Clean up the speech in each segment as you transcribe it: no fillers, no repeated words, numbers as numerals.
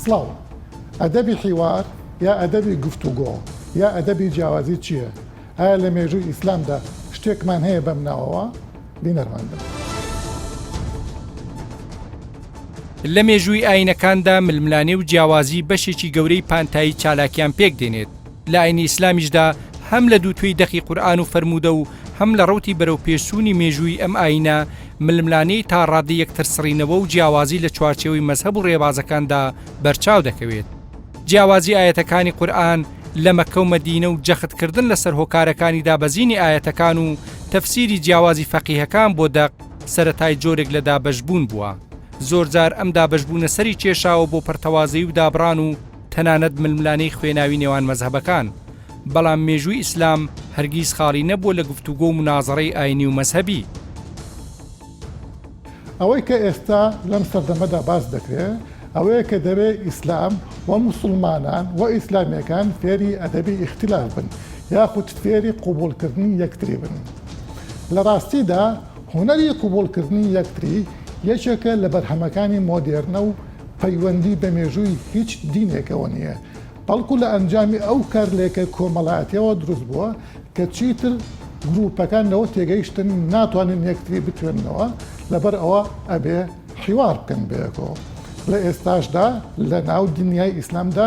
سڵاو. ئەدەبی حیوار یا ئەدەبی گفتوگۆ یا ئەدەبی جیاوازی چییە؟ ئایا لە مێژووی ئیسلامدا شتێکمان هەیە بەم ناوەوە؟ بینەرمان بن. لە مێژووی ئایینەکاندا ململانێ و جیاوازی بەشێکی گەورەی پانتایی چالاکیان پێک دێنێت، لە ئایینی ئیسلامیشدا هەم لە دووتوێی دەقی قورئان و فەرموودە و هەم لە ڕەوتی بەرەوپێشچوونی مێژوویی ئەم ئایینە ململانێی تا ڕادەی یەکترسڕینەوە و جیاوازی لە چوارچێوەی مەزهەب و ڕێبازەکاندا بەرچاو دەکەوێت. جیاوازی ئایەتەکانی قورئان لە مەککە و مەدینە و جەختکردن لەسەر هۆکارەکانی دابەزینی ئایەتەکان و تەفسیری جیاوازی فەقیهەکان بۆ دەق سەرەتای جۆرێک لە دابەشبوون بووە. زۆرجار ئەم دابەشبوونە سەری کێشاوە بۆ پەرتەوازەیی و دابڕان و تەنانەت ململانێی خوێناوی نێوان مەزهەبەکان. بەڵام مێژووی ئیسلام هەرگیز خاڵی نەبووە لە گفتوگۆ و مونازەڕەی ئاینی و مەزهەبی. ئەوەی کە ئێستا لەم سەردەمەدا باس دەکرێ ئەوەیە کە دەبێ ئیسلام و موسڵمانان و ئیسلامیەکان فێری ئەدەبی ئیختیلاف بن یاخود فێری قبوڵکردنی یەکتری بن. لە ڕاستیدا هونەری قبوڵکردنی یەکتری یەکێکە لە بەرهەمەکانی مۆدێرنە و پەیوەندی بە مێژووی هیچ دینێکەوە نییە، بەڵکو لە ئەنجامی ئەو کارلێکە کۆمەڵایەتیەوە دروست بووە کە چیتر گروپەکان لەوە تێگەیشتن ناتوانن یەکتری بتوێننەوە لەبەر ئەوە ئەبێ حیوار بکەن بەیەکەوە. لە ئێستاشدا لە ناو دنیای ئیسلامدا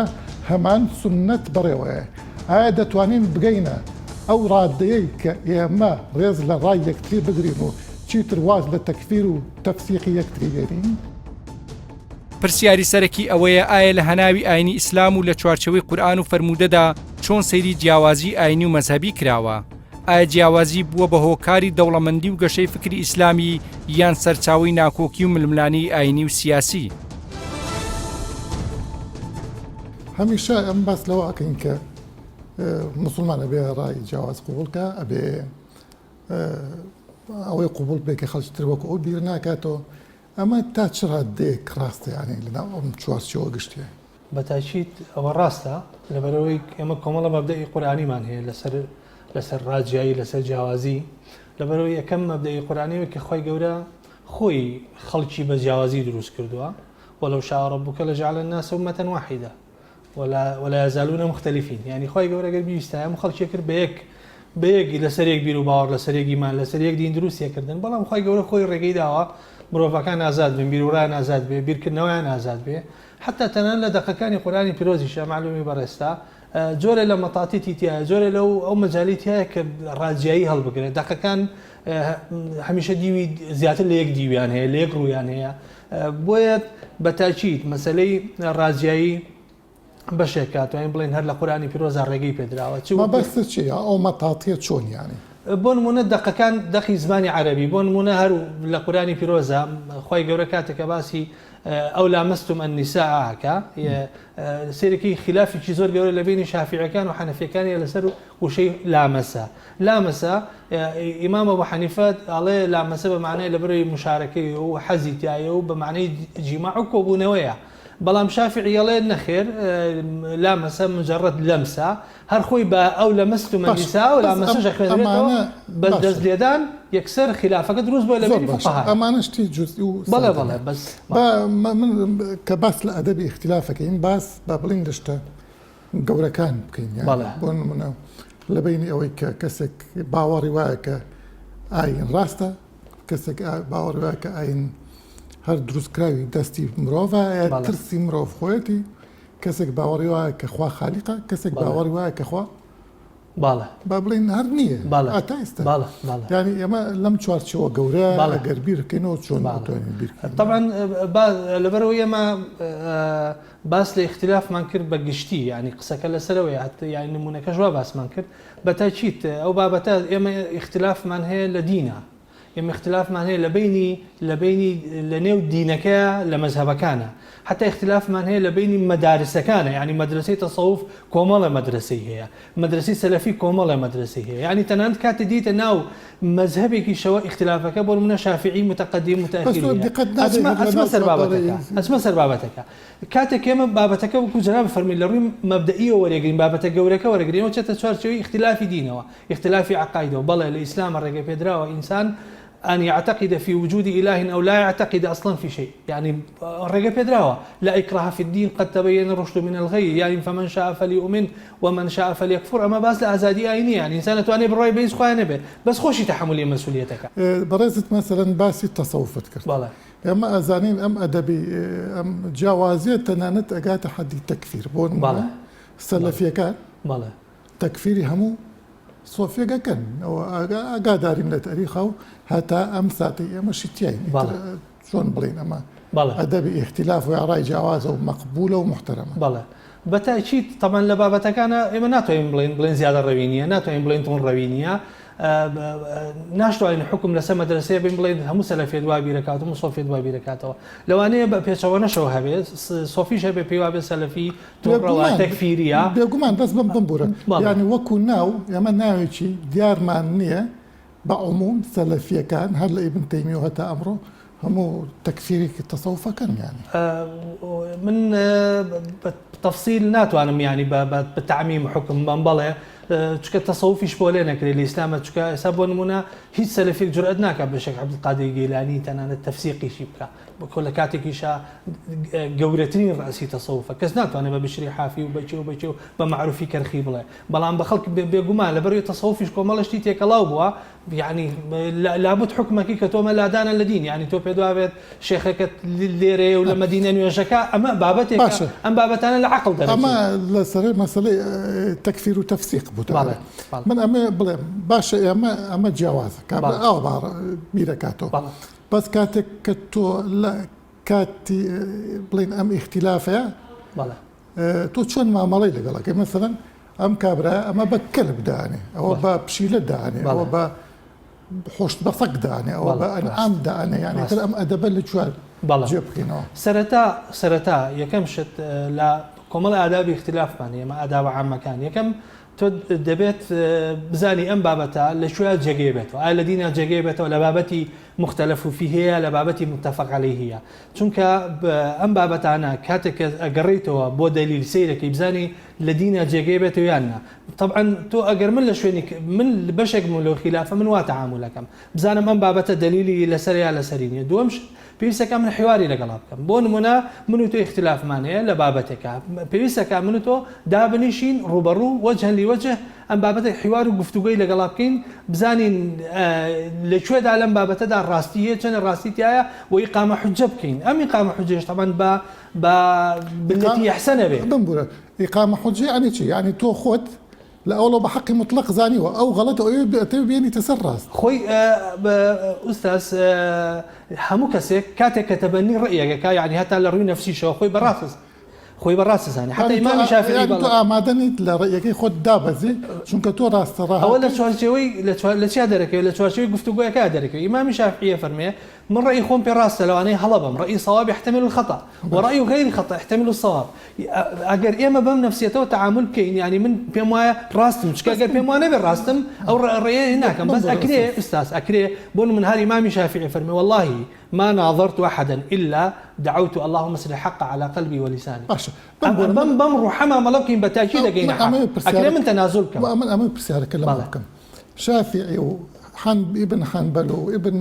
هەمان سوننەت بەڕێوەیە. ئایا دەتوانین بگەینە ئەو ڕادەیەی کە ئێمە ڕێز لە ڕای یەکتری بگرین و چیتر واز لە تەکفیر و تەفسیقی یەکتری بێنین؟ پرسیاری سەرەکی ئەوەیە ئایا لە هەناوی ئاینی ئیسلام و لە چوارچێوەی قورئان و فەرموودەدا چۆن سەیری جیاوازی ئاینی و مەزهەبی کراوە؟ ئایا جیاوازی بووە بە هۆکاری دەوڵەمەندی و گەشەی فکری ئیسلامی یان سەرچاوەی ناکۆکی و ململانێی ئاینی و سیاسی؟ هەمیشە ئەم باس لەوە ئەکەین کە موسڵمان ئەبێ ڕای جیاواز قبوڵ کا، ئەبێ ئەوەی قبوڵ بێ کە خەڵکی تر وەکو ئەو بیر ناکاتەوە. ئەمە تا چ ڕاددەیەک ڕاستە یانی لەناو ئەم چوارچێوە گشتییە؟ بە تاکید ئەوە ڕاستە، لەبەرئەوەی ئێمە کۆمەڵە مەبدەئی قورئانیمان هەیە لەسەر لەسەر ڕاجیایی لەسەر جیاوازی، لەبەرئەوەی یەکەم مەبدەئی قورئانی ئەوەیە کە خوای گەورە خۆی خەڵکی بە جیاوازی دروست کردووە، ولو شاء ربک لجعل الناس امة واحدە ولا ولا یزالون مختلفین، یانی خوای گەورە گەر بیویستایە هەموو خەڵکی کرد بە یەک بە یەک لەسەر یەک بیر و باوەڕ لەسەر یەک ئیمان لەسەر یەک دین دروستی کردن، بەڵام خوای گەورە خۆی ڕێگەی داوە مرۆڤەکان ئازاد بن، بیروڕایان ئازاد بێ، بیرکردنەوەیان ئازاد بێ، حەتا تەنانەت لە دەقەکانی قورئانی پیرۆزیشا مەعلومی بەڕێزتا جۆرێ لە مەتاتیتی تیایە، جۆرێ لەو ئەو مەجالی تیایە کە ڕاجیایی هەڵبگرێ، دەقەکان هەمیشە دیوی زیاتر لە یەک دیویان هەیە، لە یەک ڕوویان هەیە، بۆیە بە تاکید مەسەلەی ڕاجیایی بەشێکە توانین بڵێین هەر لە قورئانی پیرۆزا ڕێگەی پێدراوە چ وەکو. مەبەستت چییە؟ ئەو مەتاتیە چۆن یانی؟ بۆ نموونە دەقەکان دەقی زمانی عەرەبی بۆ نموونە هەر لە قورئانی پیرۆزا خوای گەورە کاتێک کە باسی ئەو لامستم النساء ئەکا سەیرەکەی خلافێکی زۆر گەورە لە بەینی شافیعیەکان و حەنەفیەکان هەیە لەسەر وشەی لامەسە لامەسە ئیمام ئەبو حەنیفە ئەڵێ لامەسە بە معنای لەبەرەوەی مشارەکەی و حەزی تایە و بە معنای جیماع و کۆبوونەوەیە بەڵام شافعی ئەڵێ نەخێر لامەسە مجرد لەمسە هەر خۆی بە ئەو لەمەست و مەنیسا و لامەسەش ئەخوێنرێتەوە بە دەست لێدان یەکسەر خلافەکە دروست بووە لە بەینی فوقەها. ئەمانە شتی جوزئی و بەڵێ بەڵێ بەس با من کە باس لە ئەدەبی ئیختلاف ئەکەین باس با بڵێین لە شتە گەورەکان بکەین یان بۆ نمونە لە بەینی ئەوەی کە کەسێک باوەڕی وایە کە ئاین ڕاستە کەسێک باوەڕی وایە کە ئاین هەر دروستکراوی دەستی مرۆڤە ترسی مرۆڤ خۆیەتی کەسێک باوەڕی وایە کە خوا خالیقە کەسێک باوەڕی وایە کە خوا باڵە با بڵین هەر نییە تا ئێستا یعنی ئێمە لەم چوارچەوە گەورە ئەگەر بیر بکەینەوە چۆن بیر طبعا لەبەرەوە ئێمە باس لە ئیختلافمان کرد بە گشتی یعنی قسەکە لەسەرەوەی یعنی نمونەکەش وا باسمان کرد بە تاکید ئەو بابەتە ئێمە ئیختلافمان هەیە لە دینە ئێمە ئیختلافمان هەیە لە بەینی لە بەینی لە نێو دینەکەیا لە مەزهەبەکانا حەتا ئیختلافمان هەیە لە بەینی مەدارسەکانا یانی مەدرەسەی تەسەوف کۆمەڵێ مەدرەسەی هەیە مەدرەسەی سەلەفی کۆمەڵێ مەدرەسەی هەیە یانی تەنانەت کاتێ دێیتە ناو مەزهەبێکیشەوە ئیختلافەکە بۆ نمونە شافعی متقدم متأخری هەیە ئەچمە ئەچمە سەر بابەتەکە ئەچمە سەر بابەتەکە کاتێک ئێمە بابەتەکە وەکو جەنابت فەرمووی لە ڕووی مەبدەئیەوە وەرێگرین بابەتە گەورەکە وەرەگرین ئەوە چێتە چوارچێوەی ئیختلافی دینەوە ئیختلافی عەقایدەوە بەڵێ لە ئیسلامە ڕێگەپێدراوە ئینسان. ان يعتقد في وجود اله او لا يعتقد اصلا في شيء یعنی ڕێگە پێدراوە لا اکراه في الدین قد تبین الرشد من الغی یعنی فمن شاء فليؤمن ومن شاء فليكفر ئەمە باس لە ئازادی ئاینیە یعنی ئینسان ئەتوانێ بڕوای بە هیچ خوایە نەبێ بەس خۆشی تەحەمولی مەسئولیەتەکە. بەڕێزت مەسەلەن باسی تەسەوفت کرد بەڵێ. ئێمە ئەزانین ئەم ئەدەبی ئەم جیاوازیە تەنانەت ئەگاتە حەدی تەکفیر بۆ نمونە بەڵێ. سەلەفیەکان بەڵێ. تەکفیری هەموو سۆفیەک ئەکەن ئەوە ئاگادارین لە تەریخا و هەتا ئەم ساتەی ئێمەشی تیاین بەڵێ. چۆن بڵێین ئەمە بەڵێ. ئەدەبی ئیختیلاف و ڕای جیاوازە و مەقبولە و موحتەرەمە. بەڵێ بە تەئکید تەبعەن لە بابەتەکانا ئێمە ناتوانین بڵێین بڵێین زیادەڕەوی نییە ناتوانین بڵێین توندڕەوی نییە ناشتوانین حوکم لەسەر مەدرەسەیە بین بڵێین هەموو سەلەفیەت وا بیرەکات هەموو سۆفیەت وا بیرەکاتەوە لەوانەیە بە پێچەوانەشەوە هەبێ سۆفیش هەبێ پێی وابێ سەلەفی توندڕەوە بێگومان تەکفیریە بێگومان بەس بم بمبورە بەڵێ. یانی وەکو ناو ئێمە ناوێکی دیارمان نییە بە عموم سەلەفیەکان هەر لە ئیبن تەیمیەوە هەتا ئەمڕۆ هەموو تەکفیری تەسەوفەکەن یانی. من بە تەفسیل ناتوانم یانی بە تەعمیم حوکم بەم بەڵێ چونکە تەسەوفیش پۆلێ نەکرێ لە ئیسلامە چونکە ئێستا بۆ نمونە هیچ سەلەفیەک جورئەت ناکات بە شێخ عەبدولقادری گەیلانی تەنانەت تەفسیقیشی بکا بکۆ لە کاتێکیشا گەورەترین ڕەئسی تەسەوفە کەس ناتوانێت بە بشری حافی و بەکێ و بەکێ و بە مەعروفی کەرخی بڵێ بەڵام بە خەڵک بێگومان لەبەرئەوەی تەسەوفیش کۆمەڵە شتی تێکەڵاو بووە یەعنی لابد حوکمەکەی کە تۆمە لادانە لە دین یەعنی تۆ پێت وابێت شێخەکەت لێرەیە و لە مەدینە نوێژەکە ئەمە بابەتێکە باشە ئەم بابەتانە لە عەقڵ ئەمە دەرەچێت. لەسەر مەسەلەی تەکفیر و تەفسیق بوو بەڵێ بەڵێ. من ئەمەوێ بڵێم باشە ئێمە ئەمە جیاوازە کابرا بەڵێ. ئاوا با بیرەکاتەوە بەڵێ. بەس کاتێک کە تۆ لە کاتی بڵێین ئەم ئیختیلافەیە بەڵێ. تۆ چۆن مامەڵەی لەگەڵ ئەکەی مەسەلەن ئەم کابرایە ئەمە بە کەلب دانێ ئەوە بە پشیلە دانێ ئەوە بە حۆشت بە سەگ دانێ ئەوە بە ئەنعام دانێ یانی تر ئەم ئەدەبە لە کوێ جێ بکەینەوە؟ سەرەتا سەرەتا یەکەم شت لە کۆمەڵی ئادابی ئیختلافمان هەیە ئێمە ئادابە عامەکان یەکەم تۆ دەبێت بزانی ئەم بابەتە لە کوێ جێگەی بێتەوە ئایا لە دینا جێگەی بێتەوە لە بابەتی مختلف فیه لە بابەتی متفق علیه چونکە ئەم بابەتانە کاتێک کە ئەگەڕێیتەوە بۆ دەلیل سەیرەکەی بزانی لە دینا جێگەی بێتەوە یان نا تەبعەن تۆ ئەگەر من لە شوێنی من بەشێک بووم لەو خیلافە من وا تەعامولەکەم بزانم ئەم بابەتە دەلیلی لەسەرە یا لەسەری نییە دووەم شت پێویستەکە من حیواری لەگەڵا بکەم بۆ نمونە من و تۆ ئیختلافمان هەیە لە بابەتێکا پێویستەکە من و تۆ دابنیشین ڕووبەڕوو وجها لوجه ئەم بابەتە حیوار و گفتوگۆی لەگەڵا بکەین بزانین لە کوێدا لەم بابەتەدا ڕاستی هەیە چەنە ڕاستی تیایە و ئیقامە حوجە بکەین ئەم ئیقامە حوجەیەش تەبعەن بە بە بالتي احسن بێ. بمبورە ئیقامە حوجە یەعنی چی؟ یەعنی تۆ خۆت لە ئەوڵەوە بە حەقی موتڵەق زانیوە ئەو غەڵەتە ئەوێ ئەتەوێ بێنیتە سەر ڕاست. خۆی ئوستاز هەموو کەسێک کاتێک کە تەبەنی ڕەئیەک ئەکا یەعنی هەتا لە ڕووی نەفسیشەوە خۆی بە ڕاست خۆی بە ڕاست ئەزانێ حتا ئیمامی شافعی یانی تۆ بەڵێ. ئامادە نیت لە ڕەئیەکەی خۆت دابەزی چونکە تۆ ڕاستە ئەوە لە ڕەهاکەی. چوارچێوەی لە چوار لە چیا دەرەکەوێ لە چوارچێوەی گفتوگۆیەکە دەرەکەوێ ئیمامی شافعی ئەفەرمێ من ڕەئی خۆم پێ ڕاستە لەوانەیە هەڵە بم ڕەئی صواب یحتمل الخطأ و باشە. ڕەئی غیر خطأ یحتمل الصواب ئەگەر ئێمە بەم نەفسیەتەوە تەعامول بکەین یانی من پێم وایە ڕاستم چونکە بەس ئەگەر پێم وا نەبێ ڕاستم ئەو ڕەئیە ناکەم بەس بمبورە ئەکرێ ئوستاز. ئوستاز ئەکرێ بۆ نمونە هەر ئیمامی شافعی ئەفەرمێ واللە ما ناظرت احدا الا دعوت اللهم اسر الحق على قلبی ولسانی باشە بمبورە بەم من بەم ڕوحە مامەڵە بکەین بە تاکید من ئەگەینە حەق ئەمەوێ ئەکرێ پرسیارەک من تەنازول بکەم من ئەمەوێ پرسیارەکە لەمە بەڵێ. بکەم شافعی و حن ابن حنبل و ابن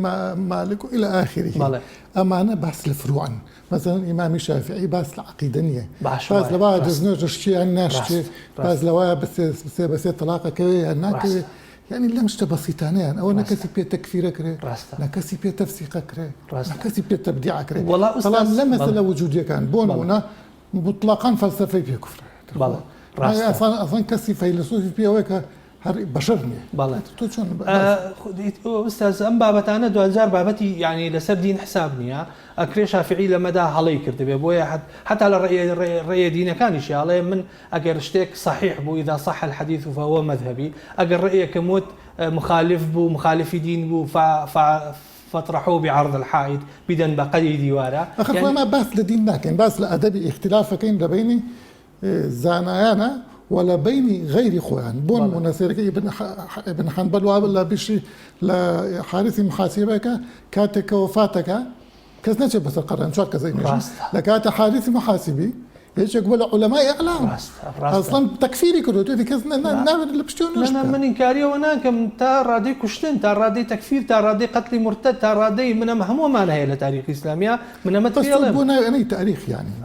مالک و الى آخره بەڵێ. ئەمانە باس لە فروعن مەسەلەن ئیمامی شافعی باس لە عەقیدە نییە باش باس وایە لە وایە ڕاست دەستنوێژ ئەشکێ یان ناشکێ ڕاست باس ڕاست لە وایە بە سێ سێ بە سێ تەڵاق ئەکەوێ یان ناکەوێ ڕاستە یانی لەم شتە بەسیتانەیان ئەوە نە ڕاستە کەسی پێ تەکفیرە کرێ ڕاستە نە کەسی پێ تەفسیقە کرێ نە ڕاستە کەسی پێ تەبدیعە کرێ وەڵا بەڵام ئوستاز لە بەڵێ مەسەلە وجودیەکان بۆ بەڵێ نمونە موتڵەقەن فەلسەفەی پێ کوفرە بەڵێ ڕاستە. ئەسڵەن ئەسڵەن کەسی فەیلەسوفی پێ ئەوەیە کە هەر بەشەر نییە بەڵێ تۆ چۆن باس ئوستاز ئەم بابەتانە دواجار بابەتی یانی لەسەر دین حساب نییە ئەکرێ شافعی لەمەدا هەڵەی کردبێ بۆیە حتا لە ڕەئیە دینەکانیشی ئەڵێ من ئەگەر شتێک صحیح بوو اذا صح الحدیث فهو مذهبی ئەگەر ڕەئیەکم وت مخالف بوو مخالفی دین بوو فاطرحوه بعرض الحائط بیدەن بە قەدی دیوارە ئەخر یانی. خۆ ئێمە باس لە دین ناکەین باس لە ئەدەبی ئیختلافەکەین لە بەینی زانایانە و لە بەینی غەیری خۆیان بۆ بەڵێ. نموونە سەیرەکە ئیبن ئیبن حەنبەل وا لە بشری لە حارثی محاسیبەکە کاتێک کە وەفاتەکە کەس نەچێت بەسەر قەرن چوار کەس ئەینێژن ڕاستە. لە کاتە حارثی محاسیبی. یەکێک بووە لە عولەمای ئیعلام ئەسڵەن تەکفیری کردووە توێتی کەس نابێت لە پشتیەوە نوێژ بکات. من ئینکاری ئەوە ناکەم تا ڕادەی کوشتن تا ڕادەی تەکفیر تا ڕادەی قەتلی مورتەد تا ڕادەی من ئەمە هەموو ئەمانە هەیە لە تاریخی ئیسلامیا من ئەمەت پێ ئەڵێم. بەس بۆ ناوی ئەنەی تاریخ یانی.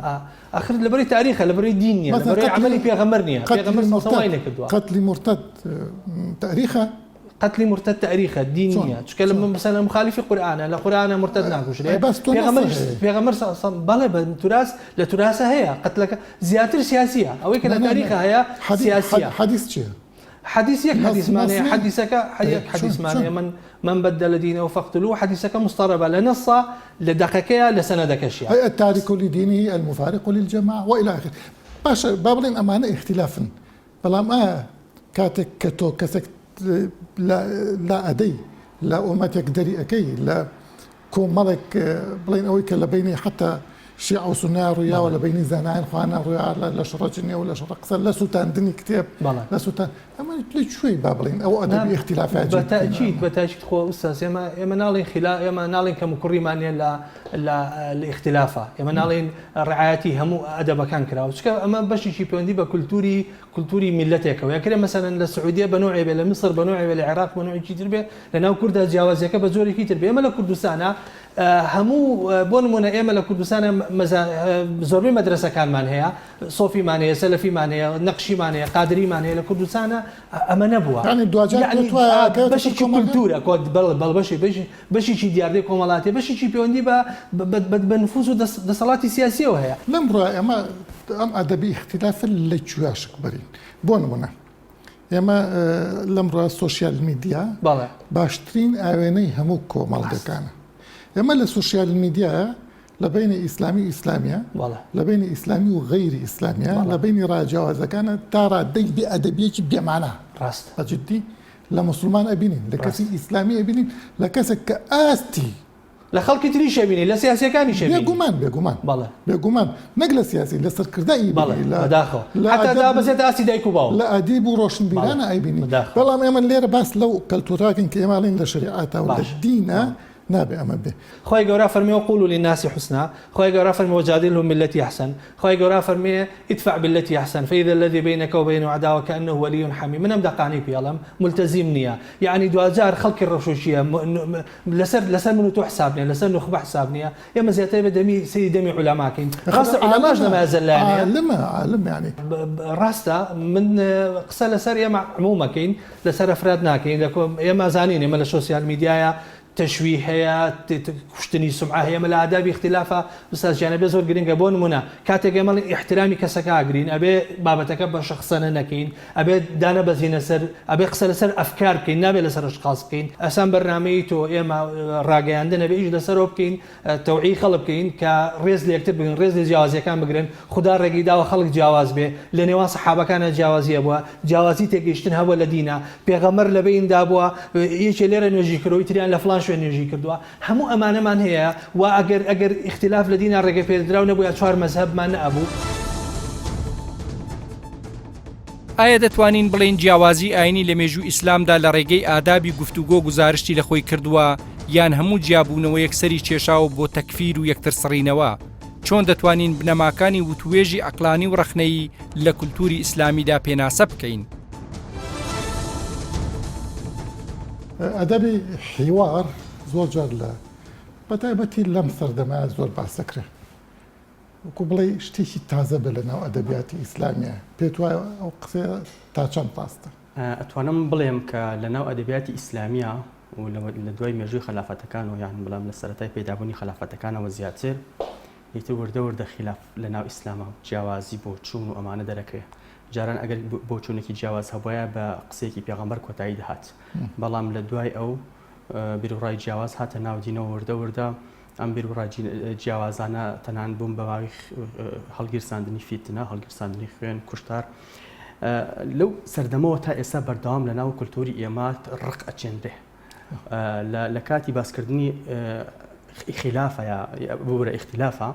ئاخر لەبەرەی تاریخە لەبەرەی دین نییە لەبەرەی عەمەلی پێغەمبەر نییە پێغەمبەر صلی اللە وای نەکردووە. قەتلی مورتەد تاریخە؟ قەتلی مورتەد تاریخە دین نییە چونکە لە مەسەلەن مخالفی قورئانە لە قورئانە مورتەد ناکوژرێ پێغەمبەریش پێغەمبەر صلی بەڵێ بە توراس لە توراسە هەیە قەتلەکە زیاتر سیاسیە ئەوەی کە لە تاریخە هەیە سیاسیە. حەدیس چییە؟ حەدیس یەک حەدیسمان هەیە حەدیسەکە یەک حەدیسمان هەیە من من بدل دینه فاقتلوه حەدیسەکە مضطربە لە نەصە لە دەقەکەیە لە سەنەدەکەشیا. هەیە التارک لدینه المفارق للجماعە وإلى آخره باشە با بڵێین ئەمانە ئیختلافن بەڵام ئایا کاتێک کە تۆ کەسێک لا ئەدەی لە ئۆمەتێک دەری ئەکەی لە کۆمەڵێک بڵێن ئەوەی کە لە بینی حتا شیعە و سوننە ڕوویاوە لە بینی زانایان خوانە ڕوویا لە شەڕە جنێو لە شەڕە قسە لە سووتاندنی کتێب لە سووتان ئەمە لە کوێی با بڵێین ئەو ئەدەبی ئیختلافات بە تاکید بە تاکید خۆ ئوستاز ئێمە ئێمە ناڵێن خلا ئێمە ناڵێن کەم و کوڕیمان نیە لە لە لە ئیختلافا ئێمە ناڵێن ڕعایەتی هەموو ئەدەبەکان کراوە چونکە ئەمە بەشێکی پەیوەندی بە کولتوری کولتوری میللەتێکەوە یەکرێ مەسەلەن لە سعودیە بە نەوعێ بێ لە میسر بە نەوعێ بێ لە عێراق بە نەوعێکی تر بێ لە ناو کوردا جیاوازیەکە بە جۆرێکی تر بێ ئێمە لە کوردستانا هەموو بۆ نمونە ئێمە لە کوردستانە زۆربەی مەدرەسەکانمان هەیە سۆفیمان هەیە سەلەفیمان هەیە نەقشیمان هەیە قادریمان هەیە لە کوردستانە ئەمە نەبووە یعنی دواجار یعنی پێت وایە ئەکەوێتە سەر بەشێکی کۆمەڵگە؟ کولتوورە کۆ بەڵێ بەڵێ بەشێ بەشی بەشێکی دیاردەی کۆمەڵاتیە بەشێکی پەیوەندی بە بە بە بە نفوز و دەس دەسەڵاتی سیاسیەوە هەیە. لەم ڕوە ئێمە ئەم ئەدەبی ئیختلافە لە کوێ شک بەرین؟ بۆ نمونە ئێمە لەم ڕوە سۆشیال میدیا بەڵێ. باشترین ئاوێنەی هەموو کۆمەڵگەکانە. ئێمە لە سۆشیال میدیا لە بەینی ئیسلامی و ئیسلامیە، لە بەینی ئیسلامی و غەیری ئیسلامیە، لە بەینی ڕا جیاوازەکانە تا ڕادەی بێ ئەدەبیەکی بێ مانا. ڕاستە. بە جدی لە موسڵمان ئەبینین، لە کەسی ئیسلامی ئەبینین، لە کەسێک کە ئاستی. لە خەڵکی تریش ئەبینی، لە سیاسیەکانیش ئەبینی. بێگومان، بێگومان. بەڵێ. بێگومان نەک لە سیاسی، لە سەرکردە ئەیبینی. بەڵێ، بەداخەوە. حەتا دابەزێتە ئاستی دایک و باوک. لە ئەدیب و ڕۆشنبیرانە ئەیبینی. بەداخەوە. بەڵام ئێمە لێرە باس لەو کەلتوورە ئەکەین کە ئێمە ئەڵێین لە شەریعەتا و لە دینە نابێ ئەمە بێ. خوای گەورە فەرمی وقولوا للناس حسنا، خوای گەورە فەرمی وجادلهم بالتی احسن، خوای گەورە فەرمی ادفع بالتی احسن فاذا الذی بینک وبینه عداوە کانه ولی حمیم، من ئەم دەقانەی پێ ئەڵێم مولتەزیم نییە یەعنی دواجار خەڵکی ڕەشۆکییە لەسەر لەسەر من و تۆ حساب نییە لەسەر نوخبە حساب نییە ئێمە زیاتر بە دەمی سەیری دەمی عولەما کەین ڕاستە عولەماش نەمایە زەللایان هەیە عالمە عالم یەعنی. ڕاستە من قسە لەسەر ئێمە عمومەکەین لەسەر ئەفراد ناکەین لە ئێمە ئەزانین ئێمە لە سۆسیال میدیایە تەشویه هەیە کوشتنی سومعە هەیە ئێمە لە ئادابی ئیختلافا ئوستاز گیان ئەبێ زۆر گرنگە بۆ نمونە کاتێک ئێمە ئەڵێین ئیحترامی کەسەکە ئەگرین ئەبێ بابەتەکە بە شەخسەنە نەکەین ئەبێ دانەبەزینە سەر ئەبێ قسە لەسەر ئەفکار بکەین نابێ لەسەر ئەشخاص بکەین ئەسان بەرنامەی تۆ ئێمە ڕاگەیاندن ئەبێ ئیش لەسەرەوە بکەین تەوعیەی خەڵک بکەین کە ڕێز لە یەکتر بگرن، ڕێز لە جیاوازییەکان بگرن، خودا ڕێگەی داوە خەڵک جیاواز بێ، لە نێوان سەحابەکانا جیاوازی هەبووە، جیاوازی تێگەیشتن هەبووە لە دینا، پێغەمبەر لە بەیندا بووە، یەکێ لێرە نوێژی کردووە، ئەوی تریان لە فڵان شوێن نوێژی کردووە، هەموو ئەمانەمان هەیە و ئەگەر ئەگەر ئیختیلاف لە دینا ڕێگەپێدراو نەبوویا چوار مەزهەبمان نەئەبوو. ئایا دەتوانین بڵێین جیاوازی ئاینی لە مێژووی ئیسلامدا لە ڕێگەی ئادابی گفتوگۆ گوزارشتی لە خۆی کردووە یان هەموو جیابوونەوەیەک سەری کێشاوە بۆ تەکفیر و یەکترسڕینەوە؟ چۆن دەتوانین بنەماکانی وتووێژی عەقڵانی و ڕەخنەیی لە کولتووری ئیسلامیدا پێناسە بکەین؟ ئەدەبی حیوار زۆر جار لە بەتایبەتی لەم سەردەمە زۆر باس دەکرێت. وەکو بڵێی شتێکی تازە بێت لە ناو ئەدەبیاتی ئیسلامیە، پێت وایە ئەو قسەیە تا چەند ڕاستە؟ ئەتوانم بڵێم کە لە ناو ئەدەبیاتی ئیسلامیە و لە دوای مێژووی خەلافەتەکانەوە یان بڵێم لە سەرەتای پەیدابوونی خەلافەتەکانەوە زیاتر ئیتر وردە وردە خیلاف لە ناو ئیسلامە جیاوازی بۆچوون و ئەمانە دەرەکەوێ جاران ئەگەر بۆچوونێکی جیاواز هەبوایە بە قسەیەکی پێغەمبەر کۆتایی دەهات بەڵام لە دوای ئەو بیروڕای جیاواز هاتە ناو دینەوە وردە وردە ئەم بیروڕا جیاوازانە تەنان بوون بە ماوی هەڵگیرساندنی فیتنە، هەڵگیرساندنی خوێن، کوشتار. لەو سەردەمەوە تا ئێستا بەردەوام لە ناو کولتوری ئێمە ڕق ئەچێنرێ. لە کاتی باسکردنی خلافە یا ببورە ئیختلافە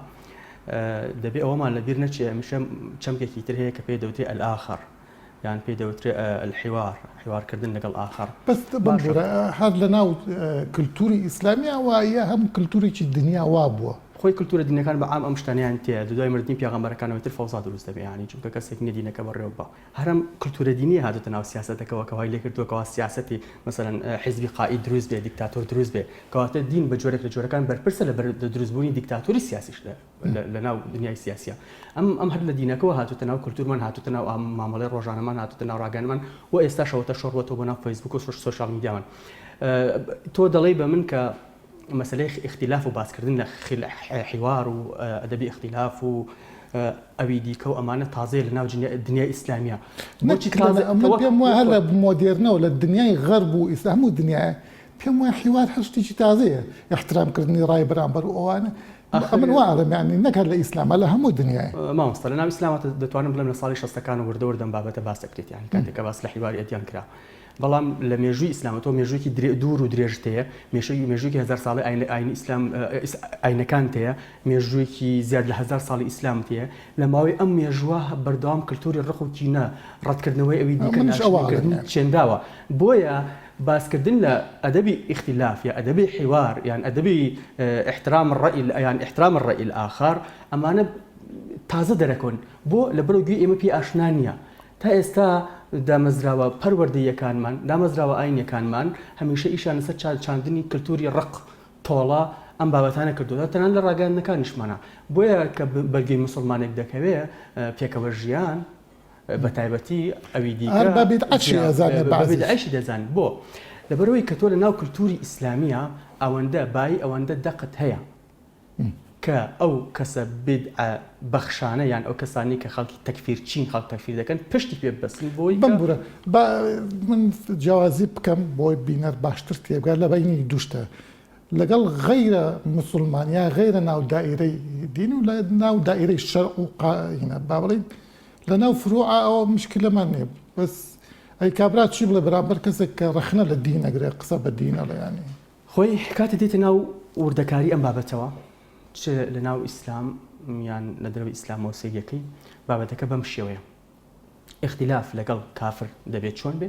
دەبێ ئەوەمان لەبیر نەچێ هەمیشە چەمکێکی تر هەیە کە پێی دەوترێ الآخر. یان پێی دەوترێ الحوار، حیوارکردن لەگەڵ ئاخەر. بەس بمبورە هەر لە ناو کلتوری ئیسلامیا وایە هەموو کلتورێکی دنیا وا بووە؟ خۆی کلتورە دینەکان بە عام ئەم شتانەیان تێیە لە دوای مردنی پێغەمبەرەکانەوە تر فەوزا دروست دەبێ یانی چونکە کەسێک نیە دینەکە بەڕێوە ببا هەر ئەم کلتورە دینیە هاتۆتە ناو سیاسەتەکەوە کە وای لێکردووە کەوا سیاسەتی مەسەلەن حیزبی قائید دروست بێ دیکتاتۆر دروست بێ کەواتە دین بە جۆرێک لە جۆرەکان بەرپرسە لە دروستبوونی دیکتاتۆری سیاسیش لە ناو دنیای سیاسیە ئەم ئەم هەر لە دینەکەوە هاتوتە ناو کلتورمان هاتوتە ناو مامەڵەی ڕۆژانەمان هاتوتە ناو ڕاگەنمان و ئێستا شەوەتە شۆڕوەتەوە بۆ ناو فەیسبوک و سۆشیال میدیامان تۆ دەڵێی بە من کە مەسەلەی ئیختیلاف و باسکردن لە حیوار و ئەدەبی ئیختیلاف و ئەوی دیکە و ئەمانە تازەیە لە ناو دنیای ئیسلامیە. بۆچی تازە؟ من پێم وایە هەر لە مۆدێرنەوە لە دنیای غەرب و ئیسلام هەموو دنیایە پێم وایە حیوار هەر شتێکی تازەیە ئیحترامکردنی ڕای بەرامبەر و ئەوانە ئەمن وا ئەڵێم یانی نەک هەر لە ئیسلامە لە هەموو دنیایە. مامۆستا لە ناو ئیسلامە دەتوانم بڵێم لە ساڵی شەستەکان وردە وردە ئەم بابەتە باس دەکرێت یانی کاتێک کە باس لە حیواری ئەدیان کرا بەڵام لە مێژووی ئیسلامە تۆ مێژوویەکی دوور و درێژت هەیە، مێژووی مێژوویەکی هەزار ساڵەی ئاین ئاینی ئیسلام ئاینەکانت هەیە، مێژوویەکی زیاد لە هەزار ساڵی ئیسلامت هەیە، لە ماوەی ئەم مێژووە بەردەوام کلتوری ڕق و کینە، ڕەتکردنەوەی ئەوی دیکە، منیش ئەوە ئەڵێم ناشرینکردن یانی. چێنراوە. بۆیە باسکردن لە ئەدەبی ئیختیلاف یا ئەدەبی حیوار یان ئەدەبی احترام الرأی یان احترام الرأی الآخر ئەمانە تازە دەرەکەون. بۆ؟ لەبەرئەوەی گوێی ئێمە پێی ئاشنا نییە. تا ئێستا دامەزراوە پەروەردەییەکانمان، دامەزراوە ئاینیەکانمان هەمیشە ئیشیان لەسەر چاندنی کلتوری ڕق، تۆڵە، ئەم بابەتانە کردووە، تەنانەت لە ڕاگەیاندنەکانیشمانا. بۆیە کە بەرگەی موسڵمانێک دەکەوێ پێکەوە ژیان، بە تایبەتی ئەوی دیکە هەر بە بیدعەشی ئەزانێ بە بەعزیش. بیدعەشی دەزانن. بۆ؟ لەبەرئەوەی کە تۆ لەناو کلتوری ئیسلامییا ئەوەندە بایی ئەوەندە دەقت هەیە. کە ئەو کەسە بیدعە بەخشانە یان ئەو کەسانەی کە خەڵکی تەکفیر چین خەڵک تەکفیر دەکەن پشتی پێ ببەستن بۆی کە. بمبورە با من جیاوازی بکەم بۆی بینەر باشتر تێبگات لە بەینی دوو شتە لەگەڵ غەیرە موسڵمان یا غەیرە ناو دائیرەی دین و لە ناو دائیرەی شەرع و قائینە با بڵێین لە ناو فروعە ئەوە مشکلەمان نییە بەس ئەی کابرا چی بڵێ بەرامبەر کەسێک کە ڕەخنە لە دین ئەگرێ قسە بە دین ئەڵێ یانی. خۆی کاتێ دێتە ناو وردەکاری ئەم بابەتەوە چ لە ناو ئیسلام یان لە دەرەوەی ئیسلامەوە سەیرەکەی بابەتەکە بەم شێوەیە ئیختیلاف لەگەڵ کافر دەبێت چۆن بێ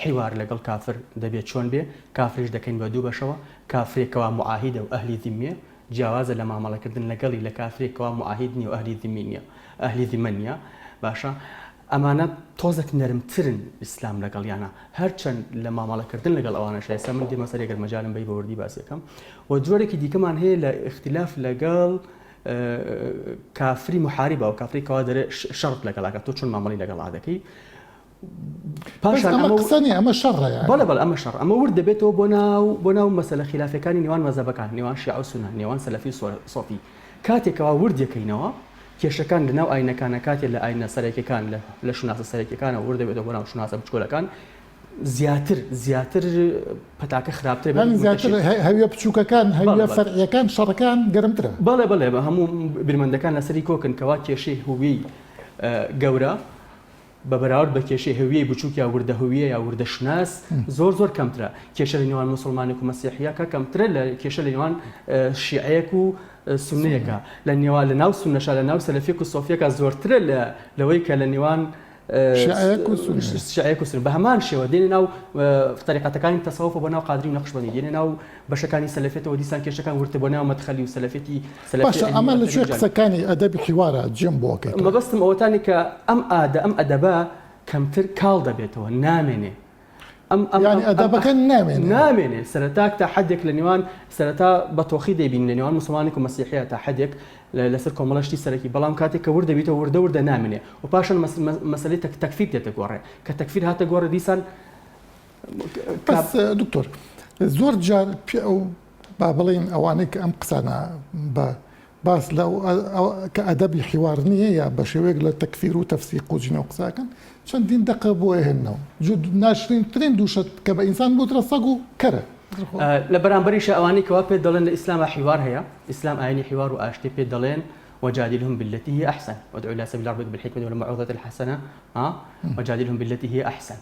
حیوار لەگەڵ کافر دەبێت چۆن بێ کافریش دەکەین بە دوو بەشەوە کافرێکەوە معاهیدە و ئەهلی ذمیە جیاوازە لە مامەڵەکردن لەگەڵی لە کافرێکەوە معاهید نیە و ئەهلی ذمی نیە ئەهلی ذمە نیە باشە ئەمانە تۆزەک نەرمترن ئیسلام لەگەڵیانا هەرچەند لە مامەڵەکردن لەگەڵ ئەوانەشا ئێستا من دێمە سەری گەر مەجالم بەی بە وردی باسی ئەکەم و جۆرێکی دیکەمان هەیە لە ئیختلاف لەگەڵ کافری محاربە و کافری کەوا دەرێ شەڕت لەگەڵاکە تۆ چۆن مامەڵی لەگەڵا دەکەی پاشان ئەمە قسە نییە ئەمە شەڕە یانی. بەڵێ بەڵێ ئەمە شەڕ ئەمە ورد دەبێتەوە بۆ ناو بۆ ناو مەسەلە خیلافەکانی نێوان مەزهەبەکان نێوان شیعە و سوننە نێوان سەلەفی و سۆفی کاتێک کەوا ورد دەکەینەوە کێشەکان لە ناو ئاینەکانە کاتێ لە ئاینە سەرەکیەکان لە لە شوناسە سەرەکیەکانەوە ورد دەبێتەوە بۆ ناو شوناسە بچکۆلەکان زیاتر زیاتر پەتاکە خراپتر بێت زیاتر هەویە بچووکەکان هەویە فەرعیەکان شەڕەکان گەرمترە. بەڵێ بەڵێ هەموو بیرمەندەکان لەسەری کۆکن کەوا کێشەی هویەی گەورە بە بەراورد بە کێشەی هەویەی بچووک یا وردە هەویە یا وردە شوناس زۆر زۆر کەمترە. کێشە لە نێوان موسڵمانێک و مەسیحییەکە کەمترە لە کێشە لە نێوان شیعەیەک و سوننەیەکە. لە نێوان لە ناو سوننەشا لە ناو سەلەفیەک و سۆفیەکە زۆرترە لە لەوەی کە لە نێوان شیعەیەک و سوننەیەک. شیعەیەک و سوننە. بە هەمان شێوە دێنە ناو تەریقەتەکانی تەسەوفەوە بۆ ناو قادری و نەقشبەندی، دێنە ناو بەشەکانی سەلەفیەتەوە دیسان کێشەکان وردتر بۆ ناو مەدخەلی و سەلەفیەتی سەلەفی باشە عیلمی ئەمە و لە کوێ ئەدەبی جانبی. قسەکانی ئەدەبی حیوارە جێم بۆ ئەکەیتەوە؟ مەبەستم ئەوەتانی کە ئەم ئادە ئەم ئەدەبە کەمتر کاڵ دەبێتەوە نامێنێ ئەم ئەم یانی ئەم ئەم ئەدەبەکە نامێنێ؟ نامێنێ سەرەتا تا حەدێک لە نێوان سەرەتا بە تۆخی دەیبینی لە نێوان موسڵمانێک و مەسیحیە تا حەدێک لەسەر کۆمەڵە شتی سەرەکی بەڵام کاتێک کە ورد دەبیتەوە وردە وردە نامێنێ و پاشان مەسەلەی تەکفیر دێتە گۆڕێ کە تەکفیر هاتە گۆڕێ دیسان بەس دکتۆر زۆر جار پێ ئەو با بڵێین ئەوانەی کە ئەم قسانە بە باس لە کە ئەدەبی حیوار نییە یا بە شێوەیەک لە تەکفیر و تەفسیق و جنێو قساکەن چەندین دەقە بۆ ئەهێننەوە ناشرینترین دووشە کە بە ئینسان بوترە سەگ و کەرە. لە بەرامبەریشا ئەوانەی کەوا پێت دەڵێن لە ئیسلاما حیوار هەیە، ئیسلام ئاینی حیوار و ئاشتیە پێت دەڵێن وجادلهم بالتی هی احسن ادع الی سبیل ربک بالحکمة والموعظة الحسنە وجادلهم بالتی هی احسن.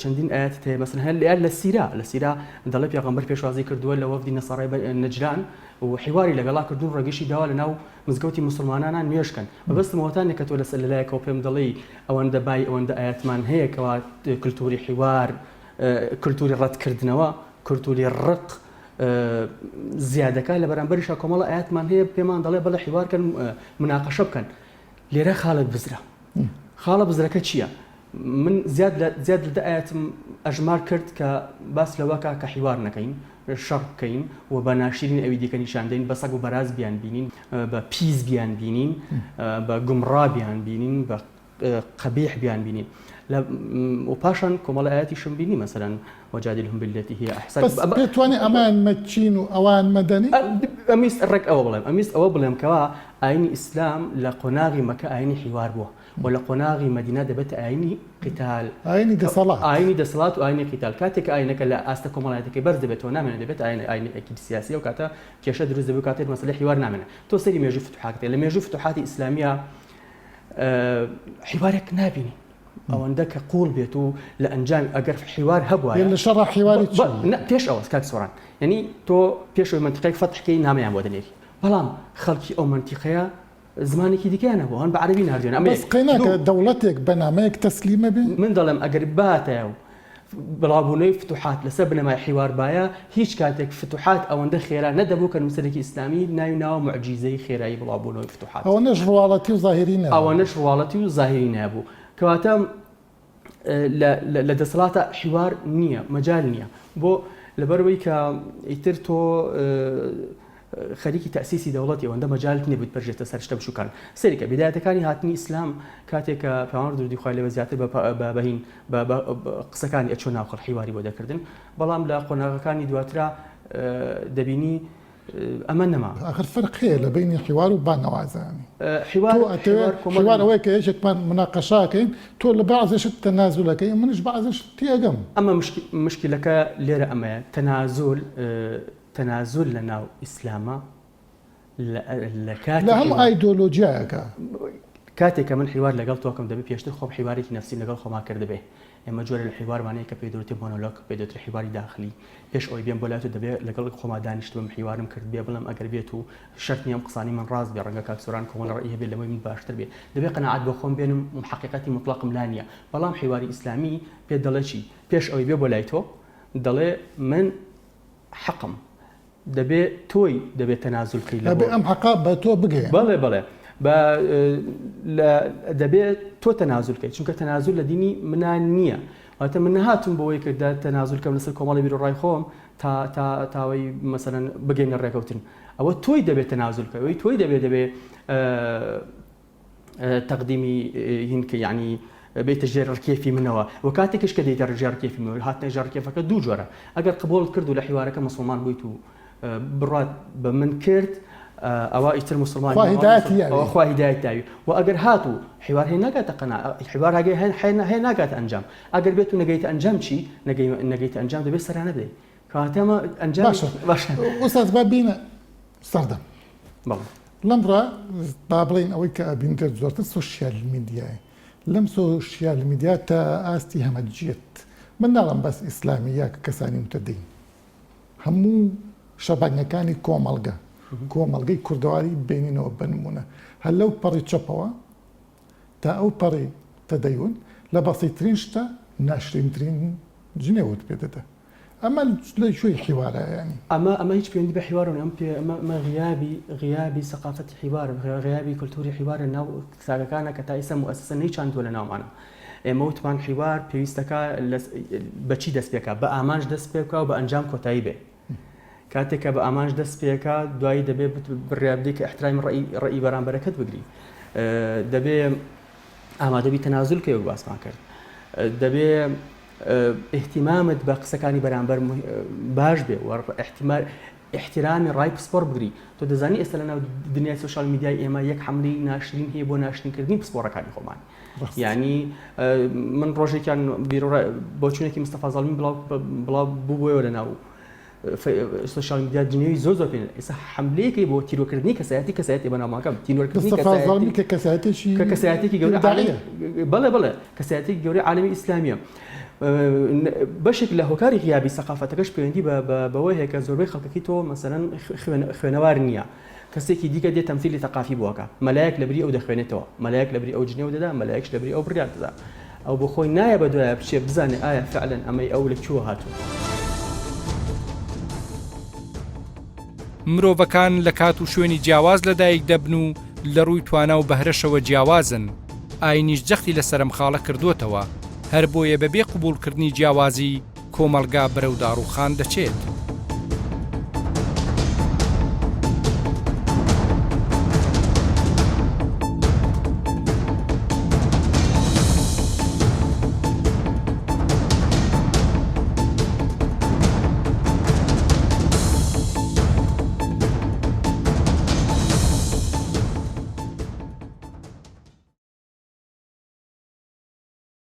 چەندین ئایەتت هەیە مەسەلەن هەر لە لە سیرا لە سیرا دەڵێ پێغەمبەر پێشوازی کردووە لە وەفدی نەسارای نەجران و حیواری لەگەڵا کردوون ڕێگەشی داوە لە ناو مزگەوتی موسڵمانانا نوێژ کەن مەبەستم ئەوەتانە کە تۆ لەسەر لەلایەکەوە پێم دەڵێی ئەوەندە بای ئەوەندە ئایەتمان هەیە کەوا کلتوری حیوار کلتوری ڕەتکردنەوە کلتوری ڕق. زیادەکە لە بەرامبەریشا کۆمەڵە ئاەتمان هەیە پێمان دەڵێ بەڵێ حیوار کەن مناقەشە بکەن لێرە خاڵت بزرە خاڵە بزرەکە چییە؟ من زیاد لە زیاد لە دە ئاەتم ئەژمار کرد کە باس لەوەکە کە حیوار نەکەین شەڕ بکەین و بە ناشرین ئەوی دیکە نیشان دەین بە سەگ و بەراز بیان بینین بە پیس بیان بینین بە گومڕا بیان بینین بە قبیح بیان بینین لە و پاشان کۆمەڵە ئاەتیشم بینی مەسەلەن وجادلهم بالتي هي احسن بەس پێتوانێ ئەمان مەکین و ئەوان مەدەنی؟ ئەمیست ڕێک ئەوە بڵێم ئەمیست ئەوە بڵێم کەوا ئاینی ئیسلام لە قۆناغی مەکە ئاینی حیوار بووە و لە قۆناغی مەدینە دەبێتە ئاینی قیتال ئاینی دەسەڵات ئاینی دەسەڵات و ئاینی قیتال کاتێک کە ئاینەکە لە ئاستە کۆمەڵایەتەکەی بەرز دەبێتەوە نامێنێت دەبێت ئاین ئاینی ئەکی سیاسی ئەو کاتە کێشە دروست دەبێت کاتێک مەسەلەی حیوار نامێنێت تۆ سەیری مێژووی فتوحات لە مێژووی فتوحاتی ئیسلامیە حیوارێک نابینی ئەوەندە کە قوڵ بێت و لە ئەنجام ئەگەر حیوار هەبووە لە شەڕ حیواری پێش ئەوە کاک سۆران یعنی تۆ پێشەوەی منتیقێک فەتحکەی نامیان بۆ دەنێری بەڵام خەڵکی ئەو منتیقەیە زمانێکی دیکەیان هەبوو ئەوان بە عەرەبی ناردوێن ئەمە بەس قەیناکە دەوڵەتێک بە نامەیەک تەسلیمە بێ من دەڵێم ئەگەر باتایە و بڵاوبوونەوەی فتوحات لەسەر بنەمای حیوار بایە هیچ کاتێک فتوحات ئەوەندە خێرا نەدەبوو کە نووسەرێکی ئیسلامی ناوی ناوە موعجیزەی خێرایی بڵاوبوونەوەی فتوحات ئەوەنەش ڕواڵەتی و زاهیری نەبوو ئەوەنەش ڕواڵەتی و زاهیری نەبوو کەواتە لە دەسەڵاتە حیوار نییە مەجال نییە بۆ لەبەرەوەی کە ئیتر تۆ خەریکی تەئسیسی دەوڵەتی ئەوەندە مەجالت نیە بتپەرژێتە سەر شتە بچوکان سەیرکە بیدایەتەکانی هاتنی ئیسلام کاتێک کە پێغەمبەر درودی خوای لێ بێت زیاتر بە بەهین بە قسەکانی ئەچوە ناو خەڵک حیواری بۆ دەکردن بەڵام لە قۆناغەکانی دواترا دەبینی ئەمە نەما. ئاخر فەرق هەیە لە بەینی حیوار و بانگەوازانی. حیوار تۆ ئەتەوێ حیوار ئەوەیە کە یەکێکمان مناقەشە ئەکەین تۆ لە بەعزێ شت تەنازول ئەکەی منیش بەعزێ شت تێئەگەم. ئەمە مشکیلەکە لێرە ئەمەیە تەنازول تەنازول لە ناو ئیسلامە لە کاتی لە هەموو ئایدۆلۆجیایەکە. کاتێک کە من حیوار لەگەڵ تۆکەم دەبێ پێشتر خۆم حیوارێکی نەفسیم لەگەڵ خۆما کردبێ. ئێمە جۆرێ لە حیوارمان هەیە کە پێی دەوترێ مۆنۆلۆگ، پێی دەوترێ حیواری داخلی. پێش ئەوەی بێم بۆ لای تۆ دەبێ لەگەڵ خۆما دانیشتبم حیوارم کردبێ بڵێم ئەگەر بێت و شەرت نییە ئەم قسانەی من ڕاست بێ ڕەنگە کاک سۆران کۆمەڵە ڕەئی هەبێ لەوەی من باشتر بێ. دەبێ قەناعەت بۆ خۆم بێنم حەقیقەتی موتڵەقم لا نییە. بەڵام حیواری ئیسلامی پێت دەڵێ چی؟ پێش ئەوەی بێ بۆ لای تۆ دەڵێ من حەقم دەبێ تۆی دەبێ تەنازول کەی لە ئەبێ ئەم حەقە بە تۆ بگەیەنم. بەڵێ بەڵێ بە لە دەبێ تۆ تەنازول کەی چونکە تەنازول لە دینی منا نییە واتە من نەهاتوم بۆی کە تەنازول کەم لەسەر کۆمەڵی بیر و ڕای خۆم تا تا تاوەی مەسەلەن بگەینە ڕێکەوتن ئەوە تۆی دەبێت تەنازول کەی ئەوەی تۆی دەبێ دەبێ تەقدیمی هین کە یعنی بێتە ژێر ڕکێفی منەوە و کاتێکش کە دێتە ژێر ڕکێفی منەوە هاتنە ژێر ڕکێفەکە دوو جۆرە ئەگەر قبوڵت کرد و لە حیوارەکە مسلمان بوویت و بڕات بە من کرد ئەوە ئیتر مسلمان خوا هیدایەتی یاوی. ئەوە خوا هیدایەت داوی و ئەگەر هاتوو حیوار هەیە ناگاتە قەنا حیوار هەگەی هەیە هەیە ناگاتە ئەنجام ئەگەر بێت و نەگەیتە ئەنجام چی نەگەی نەگەیتە ئەنجام دەبێت سەرانە بدەیت کەواتە ئەمە ئەنجام باشە باشە ئوستاز با بینە سەردەم بەڵێ لەمڕا با بڵێین ئەوەی کە ئەبینرێت زۆرتر سۆشیال میدیایە لەم سۆشیال میدیا تا ئاستی هەمەجیەت من ناڵێم بەس ئیسلامی یا کەسانی متدین هەموو شەبەنگەکانی کۆمەڵگە کۆمەڵگەی کوردەواری بینینەوە بە نمونە هەر لەو پەڕی چەپەوە تا ئەو پەڕی تەدەیون لە بەسیترین شتە ناشرینترین جنێوت پێ دەدا ئەمە لە کوێی حیوارە یانی؟ ئەمە ئەمە هیچ پەیوەندی بە حیوارەوە نیە ئەم پێ ئەمە ئەمە غیابی غیابی سەقافەتی حیوارە غیابی کولتوری حیوارە ناو تاکەکانە کە تا ئیستا موئەسەسە نەیچاندووە لە ناومانە ئێمە وتمان حیوار پێویستەکە بە چی دەست پێکا بە ئامانج دەست پێ بکا و بە ئەنجام کۆتایی بێ کاتێک کە بە ئامانج دەست پێکا دوایی دەبێ بڕیار بدەی کە ئیحترامی ڕەئی ڕەئی بەرامبەرەکەت بگری دەبێ ئامادەبی تەنازول کەی وەک باسمان کرد دەبێ ئیهتیمامت بە قسەکانی بەرامبەر باش بێ و ئیحتیمال ئیحترامی ڕای پسپۆڕ بگری تۆ دەزانی ئێستا لەناو دنیای سۆشیال میدیای ئێمە یەک حەملەی ناشرین هەیە بۆ ناشرینکردنی پسپۆڕەکانی خۆمان یعنی من ڕۆژێکیان بۆچوونێکی مستەفا زەڵمی بڵاو بڵاو بووەوە لەناو سۆشیال میدیا جنێوی زۆر زۆر پێ ئێستا حملەیەکی بۆ تیرۆکردنی کەسایەتی کەسایەتی بەناوبانگەکەم تیرۆرکردنی کەسایەتی کە کەسایەتێکی کە کەسایەتێکی گەورە بەڵێ بەڵێ کەسایەتێکی گەورەی عالەمی ئیسلامیە بەشێک لە هۆکاری غیابی سەقافەتەکەش پەیوەندی بەوە هەیە کە زۆربەی خەڵکەکەی تۆ مەسەلەن خوێنەوار نییە کەسێکی دیکە دێ تەمسیلی تەقافی بۆکە مەلایەک لەبری ئەو دەخوێنێتەوە مەلایەک لەبری ئەو جنێو دەدا مەلایەکش لەبری ئەو بڕیار دەدا ئەو بۆ خۆی نایە بە دوایە بچێ بزانێ ئایا فعلەن ئەمەی ئەو لە کوێوە هاتووە. مرۆڤەکان لە کات و شوێنی جیاواز لەدایک دەبن و لە ڕووی توانا و بەهرەشەوە جیاوازن، ئاینیش جەختی لەسەر ئەم خاڵە کردووەتەوە، هەربۆیە بەبێ قبوڵکردنی جیاوازی کۆمەڵگا بەرەو داڕووخان دەچێت.